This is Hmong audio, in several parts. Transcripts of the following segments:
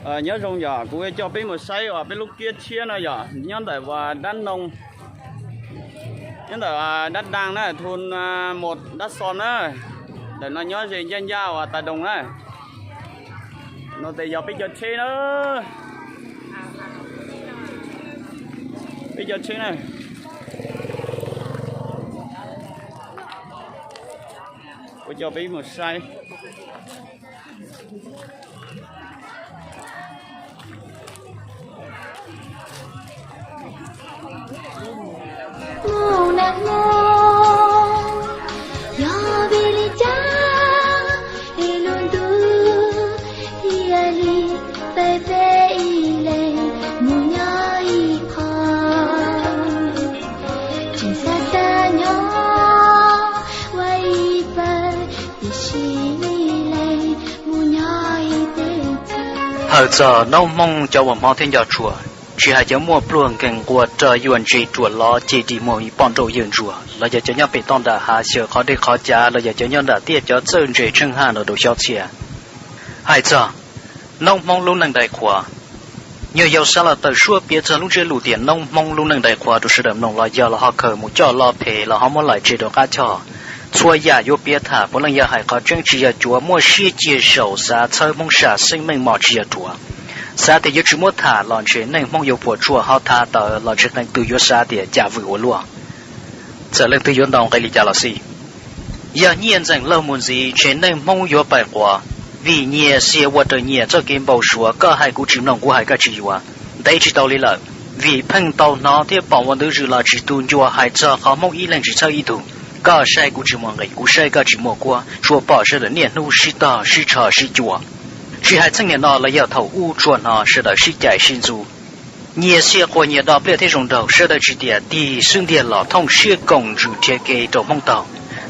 Nyob zoo yom, kuv coj peb mus saib uas peb lub kiab tshiab no yom, nyob ntawm uas dab noo, nyob ntawm dab daag na, thu mus dab xo na, ntawm no nyob ze ncaj ncaj uas tas doog na. No tes yog peb cov tsheb na, peb cov tsheb na, kuv coj peb mus saib. Mus neej Hmoob, yog vim li cas es lub ntuj thiaj li pab peb ib leeg mus nyob ib qho, tseem xav xav nyob ua ib pawg, tiam sis ib leeg mus nyob ib teb chaws. Hawm txog noob Hmoob cov uas hmov thiab nco tshua, tsis hais cov muaj pluag nkeeg nquag rog yuag ntse ruam lov ceg dig muag ib poj nrauj yawg ntsuag, los yog cov nyob pem toj nram hav xyaw qhov dej qhov cav, los yog cov nyob nram tiaj cov txawj ntse tsheej haj no rau xyob txhiaj. Hais txog noob Hmoob lub neej dai qhuav, nyuag yaus xav los tawm suab piav txog lub ntsiab lus tias noob Hmoob lub neej dai qhuav rau sawv daws mloog los yog los ho khaws mus coj lo phem los ho muab laim tseg rau qab choj. Txhua yam yuav piav tham puav leej yog hais qhov tseeb tsis yog cuav, muaj siab cia zaum xav txhawb Hmoob sam xeeb meej mom tsis yog ruam. Xav tias yuav tsis muab tham los ntshe neej Hmoob yuav puas tsuaj, ho tham tawm los ntshe qee tus yuav xav tias cas vwm ua luaj. Txawm leej twg yuav ntaus nqe li cas los xij, yog nyiaj ntxeem laug mus ntxiv ntshe neej Hmoob yuav pais quav, vim nyias xiam ua raws nyias txoj kev npau suav, koj hais kuv tsis mloog kuv hais koj tsis yuav. Ntev tsis tau li lawm, vim pheej tau hnov thiab pom ua ntu zus los tsis tu ncua hais txog qhov Hmoob ib leeg tsis txhawb ib tug, koj saib kuv tsis muaj nqis kuv saib koj tsis muaj kuab, tsuas pom sawv daws niaj hnub sib tog sib tsho sib cua. Tsis hais txheej niaj no los yog thaum ub tsuas hnov sawv daws sib cais sib ntxub, nyias xiam quas nyias do pliaj thiab zoo nraug, sawv daws tsis tias tig xub ntiag los thooj siab koom ntsws nrhiav kev rau Hmoob taug.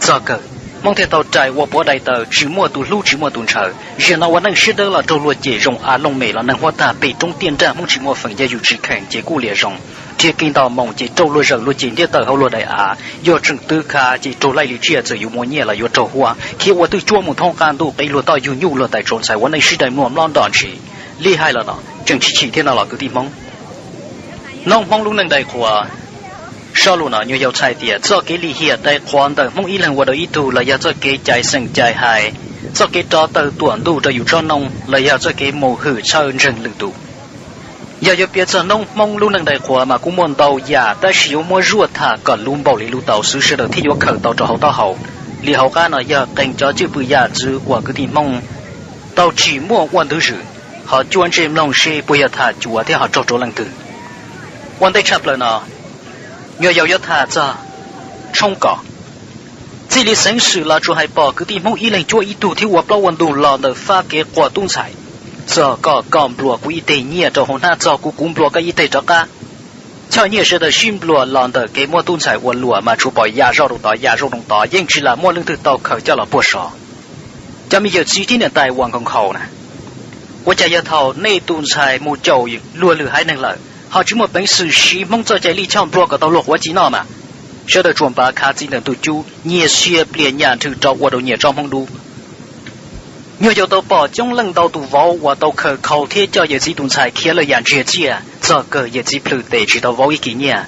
Txog kawg Hmoob thiaj tau rais ua puav dai taw tsis muaj tus hlub tsis muaj tus ntshaw. Zaum no ua neej siab dawb los raug luag cem zoo av looj mem los neeg huab tag pem roob tiaj nrag, Hmoob tsis muaj feem yog yus tsis khees ces kuj liam zoo. Nrhiav kev nto moo ces raug luag zawm luag cem ntiab tawm hauv luag daim av, yog tseem twv khav ces raug laij li tsiaj, txawm yuav muaj nyiaj los yuav raug huab, khiav ua twj cuab mus thoob qab ntuj, qiv luag toj yug nyuj luag tais tsau ntxhais, ua neej sib dai mluag mlob nroj ntshis. Li hais los no tseem tsis chim thiab no los kwv tij Hmoob. Noob Hmoob lub neej dai qhuav, zaj lus no nyuag yaus txhais tias txoj kev lim hiam dai qhuav ntawm Hmoob ib leeg ua rau ib tug los yog txoj kev cais xeem cais hais, txoj kev rov tawm tuam ntuj rau yus tsob noob los yog txoj kev mus hwm txhawj ntseeg lwm tus. Yog yuav piav txog noob Hmoob lub neej dai qhuav mas kuj muaj ntau yam, tab sis yuav muab zuaj tham kom luv npaum li luv tau xwb sawv daws thiaj yuav khaws tau rau hauv taub hau. Li hauv qab no yog qee cov cwj pwm yam ntxwv uas kwv tij Hmoob tau tsim muaj ua ntu zus, ho cuab ntsej mloog seb puas yog tham cuav thiab ho raug rau leej twg. Ua ntej tshaj plaws no, nyuag yaus yuav tham txog tshoob kos. Txij li xeeb xwm los tsuas hais pom kwv tij Hmoob ib leeg cuab ib tug thiab ua plaub ua ntug los ntawm fab kev quas tub ntxhais. Txog koj koj nplua kuv ib teg nyiaj rau hauv hnab, txog kuv kuv nplua koj ib teg rov qab. Choj nyiaj sawv daws sib nplua los ntawm kev muab tub ntxhais ua luam mas tsuas pom ya zaub rau tod ya zaub rau tod, yeej tsis lam muaj leej twg tau khaws coj los puag sov. Cov me yawm txiv thiab niam tais uas nkhaus nkhaus na, ua cas yog thaum nej tus ntxhais mus caum luag lwm haiv neeg lawm ho tsis muaj peev xwm siv Hmoob txoj cai lij choj nplua kom tau luag quav ci noj mas? Sawv daws tsuas npav khav txiv ntawm ntuj cub, nyias sia plias nyam nrhw rau ua rau nyias tsob Hmoob dub. Nyuag yaus tau pom coob leej ntau tus vauv uas tau khaws khau thiab coj yawm txiv tus ntxhais khiav lawm yam ntsiag txiaj, txog kawg yawm txiv plhws tes tsis tau vauv ib kis nyiaj.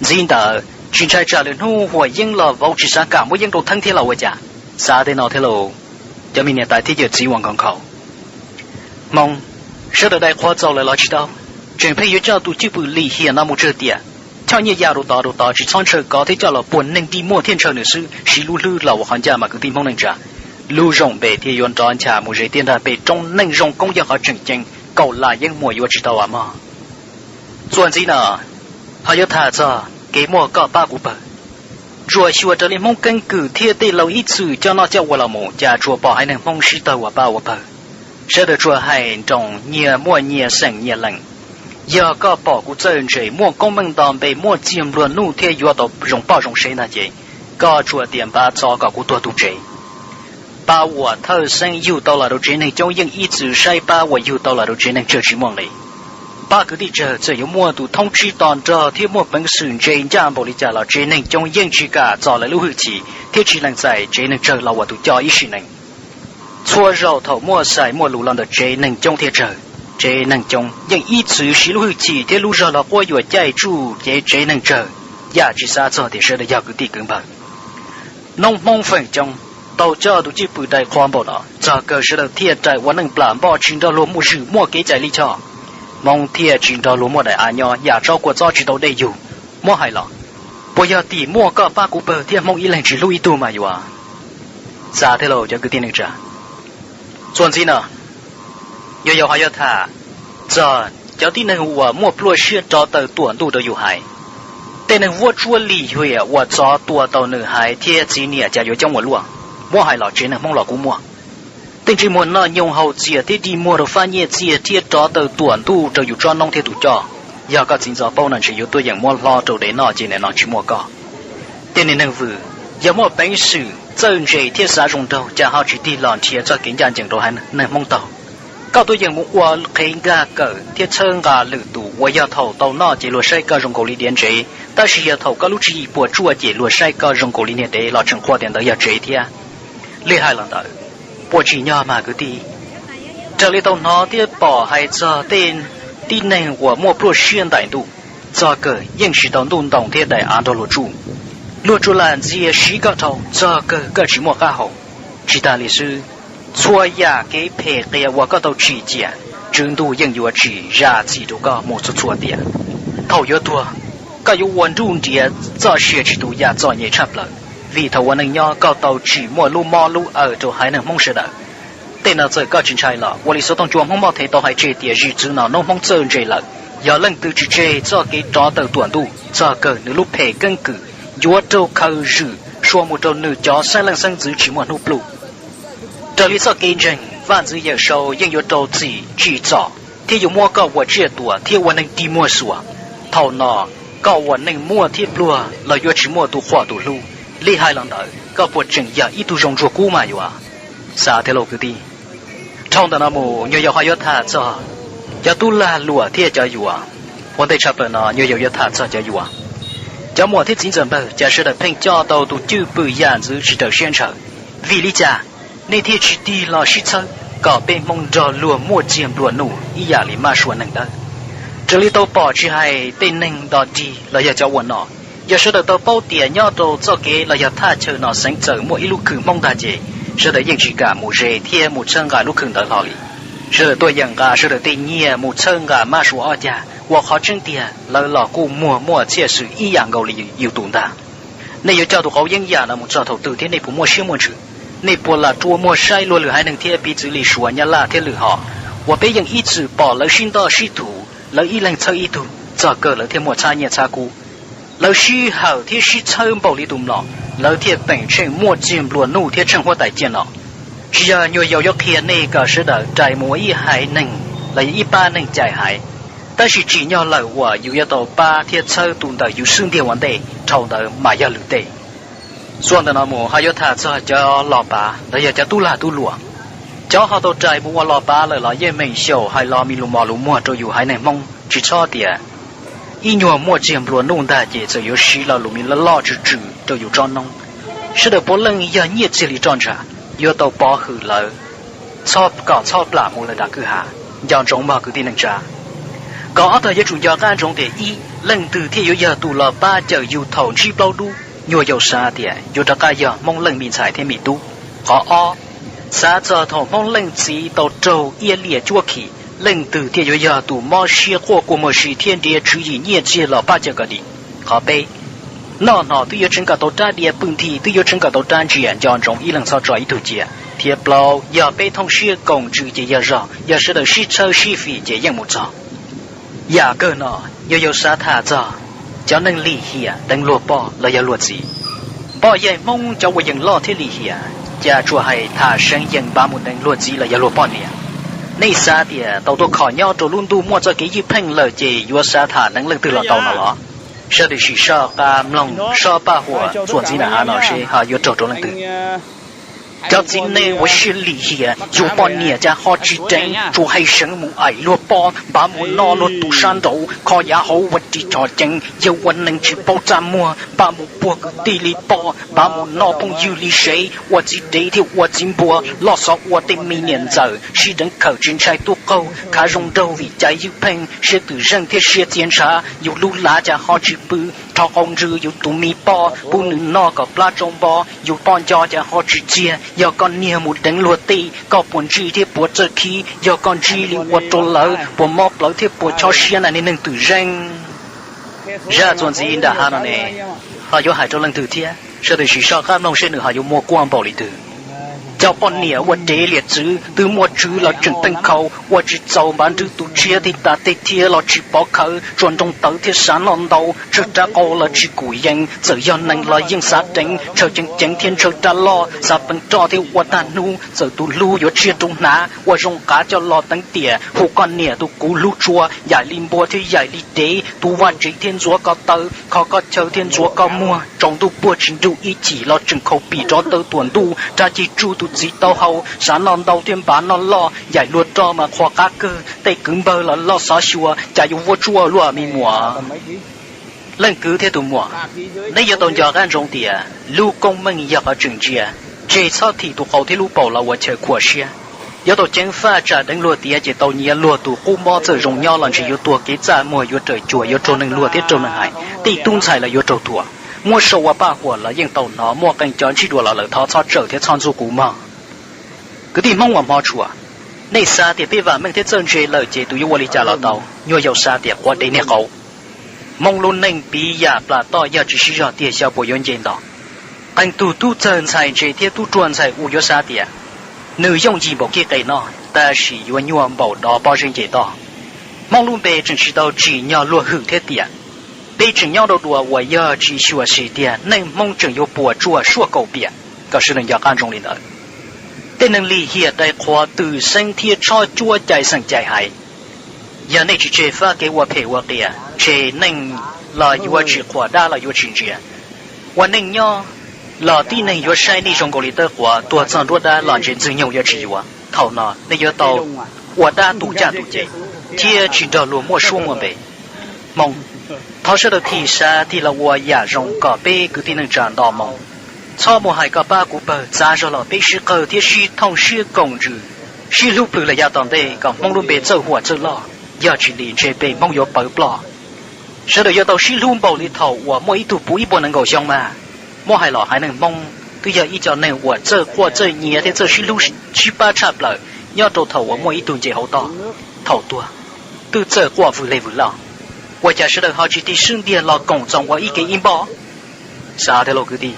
Ntxiv ntawd tsis ntshai tsam lwm hnub huam yeeb los vauv tsis xav kam muab yeeb rau theeb thiab los ua cas? Xav tej no thiab lauj, cov me niam tais thiab yawm txiv uas nkhaus nkhaus. Hmoob, sawv daws dai qhuav txaus lawm los tsis tau? Tseem pheej yuav coj tus cwj pwm lim hiam no mus tsawg tiam? Choj nyiaj ya rau tod rau tod tsis txhob ntshaw kov thiab coj los puag neeg dig muag thiaj ntshaw nws xwb, siv lub hlwb los ua qhov ncaj mas kwv tij Hmoob neej tsa. Lub zoo npe thiaj yuav nrov ncha mus ze tiaj nrag pem roob, neej zoo koob yog qhov tseem ceeb, kaum lam yeeb muas yuav tsis tau as mog. Txuas ntxiv no, ho yuav tham txog kev muaj koj pab kuv pawg. Tsuas xyuas raws li Hmoob keeb kwm thiab tej laus ib txwm coj noj coj ua los mus, cas tsuas pom haiv neeg Hmoob sib tawg ua pab ua pawg. Sawv daws tsuas hais nroos nyias muaj nyias xeem nyias lees. Yog koj pom kuv txawj ntse, muaj koob meej nto npe, muaj txiag nplua nuj thiab yuav tau zoo poj zoo sev ntag ces, koj tsuas tias npaj txo kom kuv tuag tu tsev. Pab uas thawj xeeb yug tau los rau tsev neeg coob yeej ib txwm saib pab uas yug tau los rau tsev neeg tsawg tsis muaj nqis. Pab kwv tij tsawg txawm yuav muaj tus thoob tsib to nrog thiab muaj peev xwm ntse ncaj npaum li cas los tsev neeg coob yeej tsis kam txo lawv lub hwj chim thiab tsis lees txais tsev neeg tsawg los ua tus coj ib sim neej. Txhua zaus thaum muaj xais muaj lus los ntawm tsev neeg coob thiab tsawg, Tsev neeg coob yeej ib txwm siv lub hwj chim thiab lub zog los quab yuam caij tsuj cev tsev neeg tsawg, yam tsis xav txog tias sawv daws yog kwv tij kwv npawg. Noob Hmoob feem coob tau coj tus cwj pwm rais qhuav npaum no, txog kawg sawv daws thiaj rais ua neej plam npoj tsis nrog luag muaj zwm muaj kev cai lij choj. Hmoob thiaj tsis nrog luag muaj daim av nyob, yam tsob kua txob tsis tau dej yug. Muab hais los, puas yog tim muaj koj pab kuv pawg thiab Hmoob ib leeg tsis hlub ib tug mas yuav? Xav thiab lauj cov kwv tij neej tsa. Txuas ntxiv no, nyuag yaus ho yuav tham txog cov tib neeg uas muaj pluaj siab rov taw tuam ntuj rau yus haiv. Tej neeg vuab tsuab lim hiam uas txov tua tau nws haiv thiab txiv niam cas yuav coob ua luaj. Muab hais los tsev neeg Hmoob los kuj muaj. Tej ntsej muag noj nyoos haus txias thiab dig muag rau fab nyiaj txiag thiab rov taw tuam ntuj rau yus tsob noob thiab tus coj. Yog koj txiv ntxov paub no ntshe yuav tuaj yeem muab hlob rau dev noj ces nim no tsis muaj koj. Tej niag neeg vwm, yog muaj peev xwm txawj ntse thiab xav zoo nraug cas ho tsis tig los nrhiav txoj kev ncaj ncees rau haiv neeg Hmoob taug. Koj tuaj yeem mus ua qhev nkag kawm thiab txhawb nqa lwm tus uas yog thaum tau noj ces luag saib koj zoo nkaus li diav ntsev, tab sis yog thaum koj lub tswv yim puas tsuaj ces luag saib koj zoo nkaus li niag dev los tseem qhuas tias ntawd yog tsev thiab. Li hais los ntawd, puas tsim nyog mas kwv tij? Raws li tau hnov thiab pom hais txog tej tib neeg uas muaj pluaj siab ntais ntuj, txog kawg yeej tsis tau ntuj ntoo thiab daim av nrog luag tsuj. Luag tsuas lam ntxias siv koj dhau txog kawg koj tsis muaj qab hau. Tsis tas li xwb, txhua yam kev phem qias uas koj tau tsim ciam, Tswv Ntuj yeej yuav tsim zam txim rau koj mus txhua txhua tiam. Thaum yuav tuag, koj yuav ua nruj nriav txoj sia tsis tu yam txom nyem tshaj plaws, vim thaum ua neej nyob koj tau tsim muaj lub mob lub awm rau haiv neeg Hmoob sawv daws. Tej no txawm koj tsis ntshai los ua li xov tooj cua Hmoob Moj Thev tau hais tseg tias zim txwv no noob Hmoob txawj ntse lawm, yog leej twg tsis tseg txoj kev rov taw tuam ntuj txog kawg nws lub phem keeb kwm yuav raug khaws zwm sua mus rau nws cov xeeb leej xeeb ntxwv tsis muaj hnub pluj. Raws li txoj kev ntseeg, vaj ntxwv Yawm Saub yeej yuav rau txim tsim txom thiab yuav muab koj ua tsiaj tuam thiab ua neeg dig muag xuas. Thaum no, koj ua neeg muaj thiab pluag los yuav tsis muaj tus qhuas tus hlub. Li hais los ntawd, koj puas tseem yog ib tug zoo ntsuag kub mas yuav? Xav thiab lauj kwv tij. Dhau ntawm no mus nyuag yaus ho yuav tham txog cov tub lag luam thiab cov yuam. Ua ntej tshaj plaws no nyuag yaus yuav tham txog cov yuam. Cov muam thiab txiv ntxawm npawg, cas sawv daws pheej coj tau tus cwj pwm yam ntxwv tsis raws siab ntshaw? Vim li cas nej thiaj tsis tig los sib txhawb kom peb Hmoob nrog luag muaj txiag nplua nuj ib yam li mab sua neeg dawb? Raws li tau pom tsis hais tej neeg nto dig los yog cov ua nom, yog sawv daws tau paub tias nyob rau txoj kev los yog thaj chaw no xeev txawm muaj ib lub khw Hmoob ntag ces sawv daws yeej tsis kam mus ze thiab mus txhawb nqa lub khw ntawd hlo li. Sawv daws tuaj yeem nqa sawv daws tej nyiaj mus txhawb nqa mab sua ob cag, uas qhov tseeb tiag lawv los kuj muag muaj txhiaj xwm ib yam nkaus li yus tus ntag. Nej yuav coj tus qauv yeeb yam no mus txog thaum twg thiab nej puas muaj siab muaj ntsws? Nej puas lam rua muag saib luag lwm haiv neeg thiab piv txwv li Suav, Nyab Laj thiab lwm hom, uas peb yeej ib txwm pom lawv sib ntoj sib thuv, lawv ib leeg txhawb ib tug, txog kawg lawv thiaj muaj txhab nyiaj txhab kub. Lawv sib hawm thiab sib txhawb npaum li tus mlom, lawv thiaj peem tsheej muaj txiag nplua nuj thiab tsheej huab tais ciaj no. Tsis yog nyuag yaus yuav qhia nej kom sawv daws rais mus ua ib haiv neeg los yog ib pab neeg cais haiv, tab sis tsim nyog lawm uas yus yuav tau pab thiab txhawb tus ntawm yus xub ntiag ua ntej, dhau ntawd mas yog lwm tej. Xuas ntawm no mus ho yuav tham txog cov los pav los yog cov tub lag tub luam. Cov ho tau rais mus ua los pav lawm los yeej meem xyaum hais los me lus mos lus muag rau yus haiv neeg Hmoob tsis txhob tias ib nyuag muaj txiag nplua nuj ntag ces txawm yuav siv lo lus me loj loj tsw tsw rau yus tsob noob. Sawv daws puav leej yog nyiaj txiag li roj ntsha, yuav tau pov hwm lawv kom txhob plam mus lawv nram kwj ha. Nco ntsoov mog kwv tij neej tsa, kom ob tog yuav tsum nco qab ntsoov tias ib, leej twg thiaj yuav yog tus los pab cawm yus thaum ntsib plaub dub? Nyuag yaus xav tias yuav rov qab yog Hmoob leej me ntxhais thiab me tub. Qhov ob, xav txog thaum Hmoob leej txiv tau raug iab liam cuab khi, leej twg thiaj yuav yog tus mob siab quaj kua muag si thiab nrhiav tswv yim nyiaj txiag los pab cawm kom dim? Qhov peb, noj hno twb yuav tseev kom tau rab diav, pw nthi twb yuav tseev kom tau rab ntsia, nco ntsoov ib leeg txhob tso ib tug cia. Thiab plaub, yog peb thooj siab koom ntsws ces yog zog, yog sawv daws sib txhawb sib fim ces yeej mus txog. Yam kawg no, nyuag yaus xav tham txog cov neeg lim hiam deev luag poj los yog luag txiv. Npoj yaig Hmoob cov uas yees loj thiab lim hiam, cas tsuas hais tham seev yees npav mus deev luag txiv los yog luag poj niam. Nej xav tias tau tuaj kho nyob rau lub ntuj muaj txoj kev ywj pheej lawm ces yuav xav tham deev leej twg los tau no los? Sawv daws sim soj qab mloog soj paj huam txuas ntxiv na hav no seb ho yuav raug rau leej twg. Cov txiv neej ua siab lim hiam, yus poj niam cas ho tsis deev, tsuas hais seev mus aim luag poj, npav mus noj luag tus sab nraud, kho yav hauv ua ris chom ceev, yawg ua neeg tsis paub txaj muag, npaj mus puag kwv tij li poj, npav mus noj phooj ywg li sev, ua txiv dev thiab ua txiv npua, loj xov ua tej me niam ntxawm, sib deev khawm tsis ntshai tub qaug, khav zoo nraug vim cai ywj pheej, siab twm zeej thiab siab txia ntshav, yus lub lav cas ho tsis pw, rho qau ntsws yus tus me poj, pub nws noj kom plab tsau npo, yus poj nco cas ho tsis txiag, yog koj niag mus deev luag tij, koj puas ntsij thiab puas txawj khib, yog koj ntsib li ua rau lawv, puas mob plawv thiab puas chob siab na niag neeg twm zeej. Zaj txuas ntxiv nram hav no ne, ho yuav hais rau leej twg thiab? Sawv daws sim soj qab mloog seb nws ho yuav muaj kuab npaum li twg. Cov poj niam ua dev liam txwv, twb muaj tswv los tseem teej khau, ua tsis txaus npav nrwb tus tshiab, tej tas tej thiab los tsis pov khawv, tsuas nroo tawv thiab xav noj ntau, tsawg rab qau los tsis kum yees, txawm yog neeg los yeej xav deev, ntshaw ceev ceev thiab ntshaw rab loj, xav peev roj thiab ua tag hnub, txawm tus hlub yuav tsiaj rau hnav, ua zoo qav coj los teev tiam, hu koj niam tus kuv hlub tshua, yaim li npua thiab yaim li dev, tu vaj tsev thiab ntxuav ko taw, kho koj chaw thiab ntxuav koj muag, tsaus ntuj puag tsis nrug ib chim los tseem khaus pim rov taw tuam ntuj, rab cig tsuj tus txiv taub hau, xav noj ntau thiab npav noj loj, yaim luag roj mas qhuas qab kawg, tej kwv npawg los loj xov xyuas, cas yuav vuab tsuaj luaj me muam. Leej kwv thiab tus muam, neb yuav tau nco qab ntsoov tias lub koob meej yog qhov tseem ntsia, tseg txhob thim tus qau thiab lub paum los ua chaw khuam siab. Yuav tau ceev faj tsam deev luag tiav ces tau nyiav luag tus qub mob, txawm zoo nyob los ntshe yuav tuag kev txaj muag, yuav raws cuam, yuav raug neeg luag thiab raug neeg hais, tej tub ntxhais los yuav raug thuam. Muab sau ua paj huam los yeej tau hnov, muaj qee cov ntsib dua los lawm thov txhob tsawm thiab txhob ntxub kuv mog. Kwv tij Hmoob uas hmov tshua, nej xav tias peb vam meej thiab txawj ntse lawm ces tus yuav ua li cas los tau, nyuag yaus xav tias quav dev niag qau. Hmoob lub neej piv yam plam toj, yog tsis sib zog tiag xyov puas yuav nce nto. Qee tug tub txawg ntxhais ntse thiab tub ruam ntxhais u yuav xav tias nws yooj yim npaum kib qe noj, tab sis yuav nyuaj npaum dov pob zeb nce toj. Hmoob lub npe tseem tsis tau tsim nyog luag hwm thiab tiam. Peb tseem nyob rau dua uas yog tsis xyuam xim tiag, neej Hmoob tseem yuav puas tsuaj suaj kaum piam. Kom sawv daws nco qab ntsoov li ntawd. Tej neeg lim hiam dai qhuav twm xeeb thiab tshob cuab cai xeem cai haiv. Yog nej tsis tseg fab kev ua phem ua qias, ntshe neeg los yuav tsis qhuas, dab los yuav tsis ntsia. Ua neej nyob los tib neeg yuav saib nej zoo nkaus li tawb quav, tuag txog nruab dab los ntshe Ntxwg Nyoog yuav tsis yuav. Thaum no nej yuav tau ua dab tu caj tu ces, thiab tsis nrog luag muaj suab muaj npe. Hmoob, thov sawv daws thim xav thim los ua yam zoo kom peb kwv tij neej tsa nto moo. Txhob muaj hais koj pab kuv pawg, txav zog los peb sib qawg thiab sib thooj siab koom ntsws, sib hlub plhws lawm yav tom ntej kom Hmoob lub npe txawj huam txawj loj, yog tsis li ntshe peb Hmoob yuav pawv ploj. Sawv daws yuav tau sib hlub npaum li thaum uas muaj ib tug puv ib puas nees nkaum xyoo mas. Muab hais los haiv neeg Hmoob twb yog ib co neeg uas txawj quaj txawj nyiav thiab txawj sib hlub sib pab tshaj plaws nyob rau thaum uas muaj ib tug nce hauv toj. Thaum tuag, twb txawj quaj vwg leg vwg loj. Ua cas sawv daws ho tsis tig xub ntiag los koom txoos ua ib ke ib npoj? Xav tiag lauj kwv tij.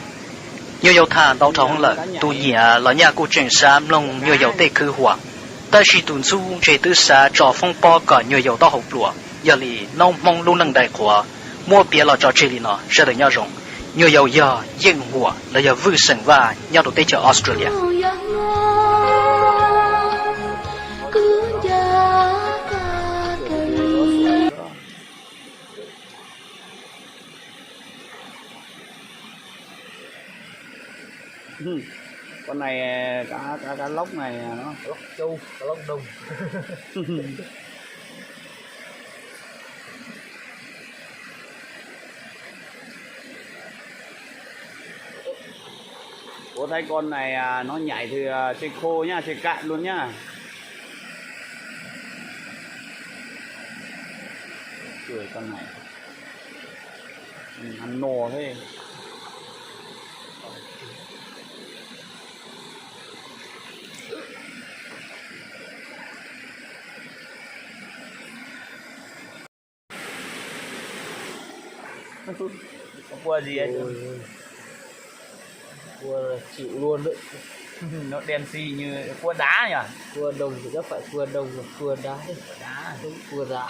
Nyuag yaus tham ntau dhau heev lawm, tus nyiam los nyaj kuj tseem xav mloog nyuag yaus tej khwv huam, tab sis tus ntxub ntshe twb xav tso foob pob kom nyuag yaus taub hau pluas. Yog li noob Hmoob lub neej dai qhuav, muab piav los tso tseg li no, sawv daws nyob zoo. Nyuag yaus yog Yeej Huam los yog Vwj Xeem Vaj nyob rau teb chaws Australia. Con này cá cá cá lóc này nó cá lóc châu, cá lóc đồng. Ủa thấy con này à, nó nhảy từ à, trên khô nhá, trên cạn luôn nhá. Ui, con này ăn no thế. Có cua gì anh? Ôi, cua chịu luôn đấy. Nó đen xì như cua đá nhỉ? Cua đồng thì có phải cua đồng, cua đá đấy. Cua đá. Đúng, cua đá.